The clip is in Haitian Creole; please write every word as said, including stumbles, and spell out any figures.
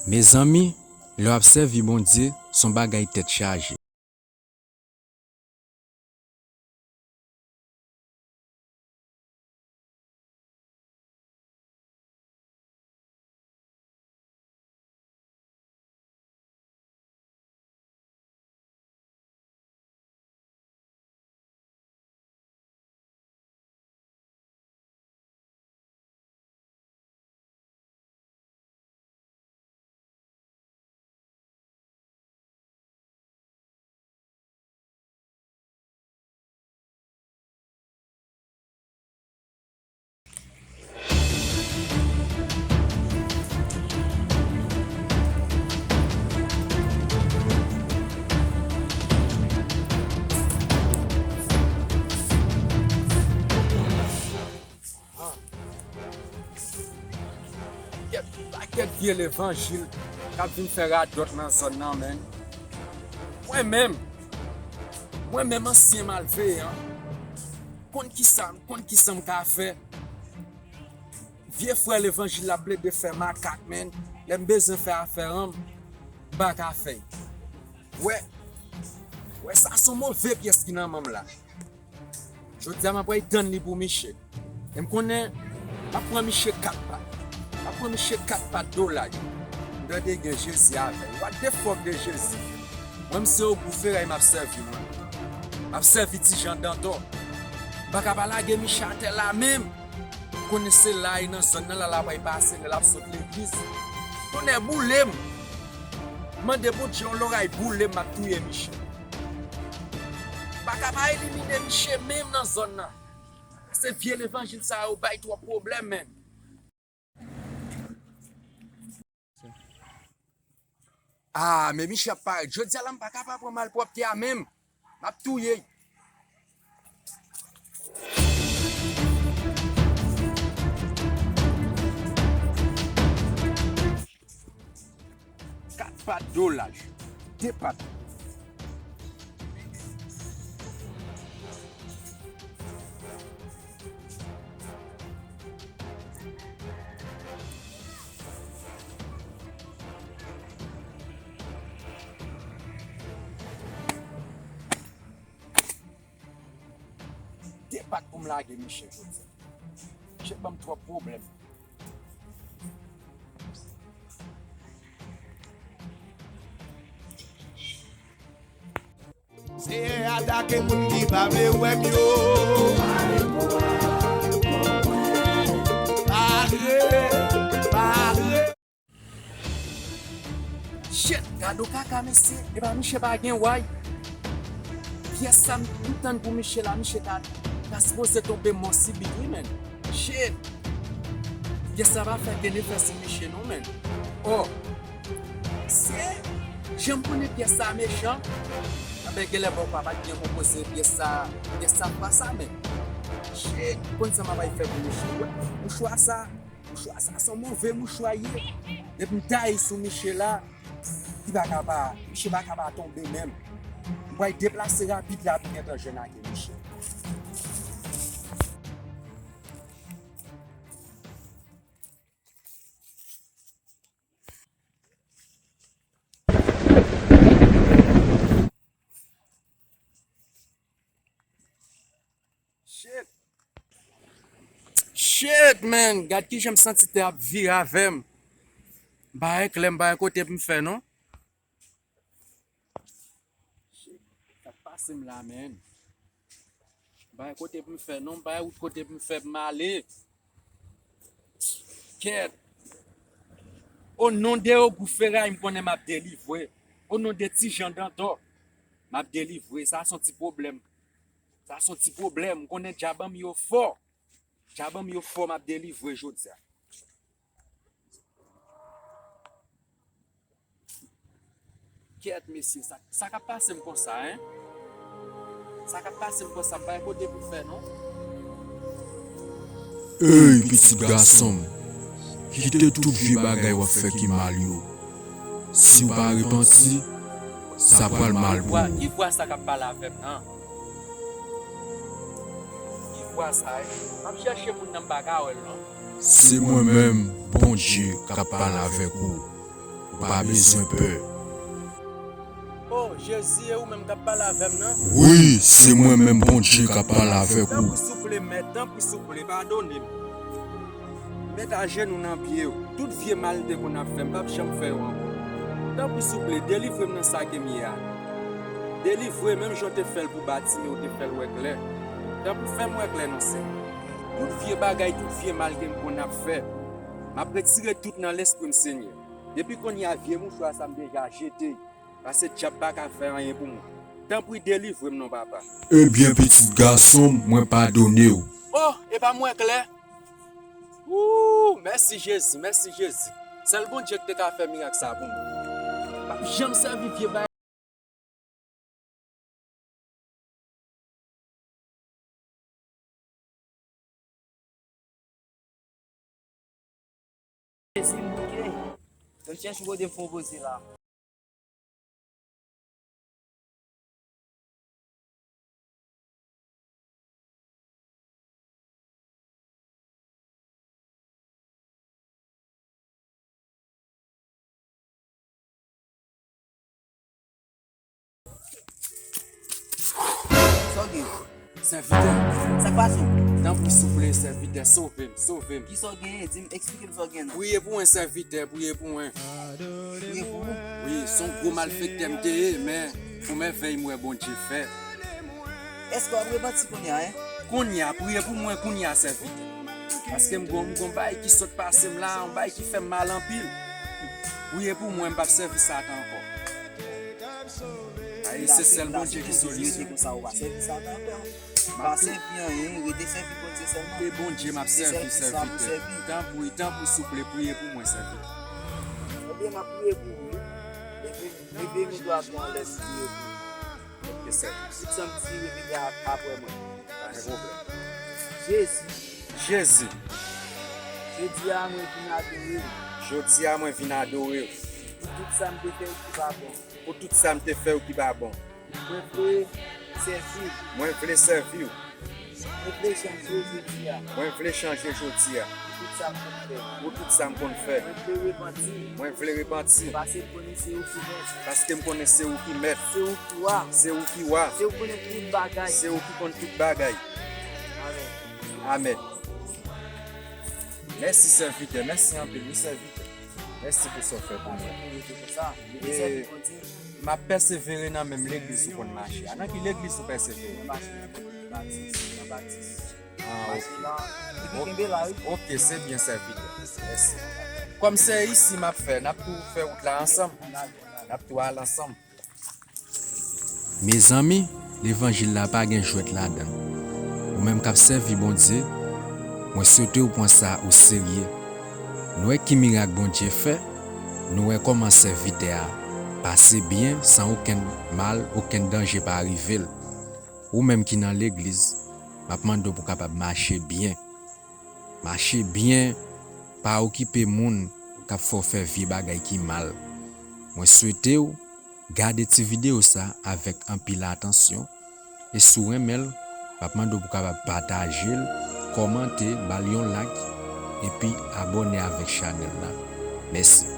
Mezanmi, lè w ap sèvi Bondye, se yon bagay tèt chaje. Kèt, pakèt vye levanjil k ap vin fè radòt nan zòn nan, menn. Mwen menm, mwen menm ansyen malveyan, konn kisa, konn kisa m ka fè. Vye frè levanjil la plede fè makak, menn. Lè m bezwen fè afè an, m pa ka fè. Wè, wè sa se yon move pyès ki nan men m la. Jodi a m ap pral tann li pou Miche. E m konnen m ap pran Miche kat pat. M ap pran Miche kat pat do laj. M tande gen Jezi avè l. What the fuck de Jezi? Mwen m se ogou feray m ap sèvi mwen. M ap sèvi ti jan dantò. M pa ka pa lage Miche atè la menm. M konnen se la e nan zòn nan la l ap pase lè l ap sot legliz. Tonnè boule m. Mande Bondye yon loray boule m, m ap touye Miche. Pa ka pa elimine Miche menm nan zòn nan. Se vye levanjil sa yo bay twòp pwoblèm, menn. Ah, men Miche ap parèt. Jodi a la, m pa ka pa pran malpwòpte a menm. M ap touye. Kat pat do laj. De pat. De pat pou m lage Miche jodi a. Miche ban m twòp pwoblèm. Seyè atake moun ki pa vle wè m yo. Pare, pare. Shit, gade yon kaka, mesye. Epa Miche pa gen way. Pyès sa m tann pou Miche la, Miche ta, ta sipoze tonbe mò sibit, wi, menn. Shit. Pyès sa pa fè gen efè sou Miche, non, menn. Oh. Se jan m konnen pyès sa mechan. Anben, genlè bò pa t gen konpoze pyès sa, pyès sa fwa sa, menn. Shit, konn sa m ap fè pou Miche. Mouchwa sa, mouchwa sa se yon move mouchwa ye. Depi m taye sou Miche la, li pa ka pa, Miche pa ka pa tonbe menm. M pral deplase rapid la pou gentan jwenn ak Miche. Shit. Shit, man. Gad kijan m santi tè ap vire avè m. M pa wè klè, m pa wè kote pou m fè, non. Shit. Sa k pase m la, man. M pa wè kote pou m fè, non. M pa wè wout kote pou m fè pou m ale. Kèt. O non de Ogou Feray, m konnen m ap delivre. O non de Ti Jan Dantò, m ap delivre. Sa se yon ti pwoblèm. Sa se yon ti pwoblèm. M konnen djab an m yo fò. Djab an m yo fò, m ap delivre jodi a. Kèt, mesye, sa, sa k ap pase m konsa, en? Sa k ap pase m konsa, m pa gen kote pou m fè, non. Ey, pitit gason m, kite tout vye bagay w ap fè ki mal yo. Si w pa repanti, sa pral mal pou ou. Ki vwa sa k ap pale avè m nan? Ki vwa sa ye? M ap chèche moun nan, m pa ka wè l non. Se mwen menm, Bondye, k ap pale avèk ou. pa bezwen pè. O Jezi, e ou menm k ap pale avè m nan? Wi, se mwen menm Bondye k ap pale avèk ou. Tanpri souple, mèt, tanpri souple, padone m. Mèt, ajenou nan pye w. Tout vye mal m te konn ap fè, m p ap janm fè yo ankò. Tanpri souple, delivre m nan sa ke m ye a. Delivre menm jan w te fè l pou Batime, ou te fè l wè klè. Tanpri fè m wè klè non, Senyè. Tout vye bagay, tout vye mal ke m konn ap fè, m ap retire tout nan lespri m, Senyè. Depi kounye a, vye mouchwa sa m deja jete, paske dyab pa ka fè anyen pou mwen. Tanpri delivre m non, Papa. Ebyen, pitit gason m, mwen padone w. O, e pa m wè klè. Ooh, mèsi Jezi, mèsi Jezi. Sèl Bondye ki te ka fè mirak sa pou mwen. M p ap janm sèvi vye bagay. Jezi m bouke. Yo chèche kote fon poze la. Sa w gen? Sèvitè. Sa k pase w? Tanpri souple, sèvitè, sove m, sove m. Kisa w genyen? Di m, eksplike m sa w genyen non. Priye pou mwen, sèvitè, priye pou mwen. Priye pou ou? Wi, se yon gwo malfektè m te ye, men pou mèvèy m wè Bondye fè. Èske w ap repanti kounye a, en? Kounye a, priye pou mwen kounye a, sèvitè. Paske m gon, m gon bagay ki sot pase m la, yon bagay ki fè m mal anpil. Priye pou mwen, m p ap sèvi Satan ankò. Ay, se sèl Bondye ki solisyon. Rete konsa, ou pa sèvi Satan ankò. Pa sèvi anyen, rete sèvi Bondye sèlman. E Bondye m ap sèvi, sèvitè. Tanpri, tanpri, souple, priye pou mwen, sèvitè. Ebyen, m ap priye pou ou, wi. Leve, leve nou dwa nou anlè, priye pou ou. Ok, sèvitè. Tout sa m di, repete a, apre mwen. Pa gen pwoblèm. Jezi. Jezi. Jodi a, mwen vin adore w. Jodi a, mwen vin adore w. Pou tout sa m te fè yo ki pa bon. Pou tout sa m te fè yo ki pa bon. Mwen vle sèvi w. Mwen vle sèvi w. Mwen vle chanje jodi a. Mwen vle chanje jodi a. Pou tout sa m konn fè. Pou tout sa m konn fè. Mwen vle repanti. Mwen vle repanti. Paske m konnen se ou ki mèt. Paske m konnen se ou ki mèt. Se ou ki wa. Se ou ki wa. Se ou ki konn tout bagay. Se ou ki konn tout bagay. Amèn. Amèn. Mèsi, sèvitè. Mèsi anpil, wi, sèvitè. Mèsi pou sa w fè pou mwen. E m ap pèsevere nan menm legliz ou konn mache a. Nan ki legliz ou pèsevere? Mwen mache nan Batis, nan Batis. Ah, ok. Epi kenbe la, wi. Ok, se byen, sèvitè. Mèsi. Kòm se isi m ap fè, n ap tou fè wout la ansanm. N ap tou al ansanm. Mezanmi, levanjil la pa gen jwèt ladan l. Ou menm k ap sèvi Bondye, mwen swete w pran sa oserye. Nou wè ki mirak Bondye fè, nou wè kòman sèvitè a pase byen san okenn mal, okenn danje pa rive l. Ou menm ki nan legliz, m ap mande w pou w kapab mache byen. Mache byen, pa okipe moun k ap fè w fè vye bagay ki mal. Mwen swete w gade ti videyo sa avèk anpil atansyon, e si w renmen l, m ap mande w pou w kapab pataje l, kòmante, ba l yon like, epi abòne avèk chanèl la. Mèsi.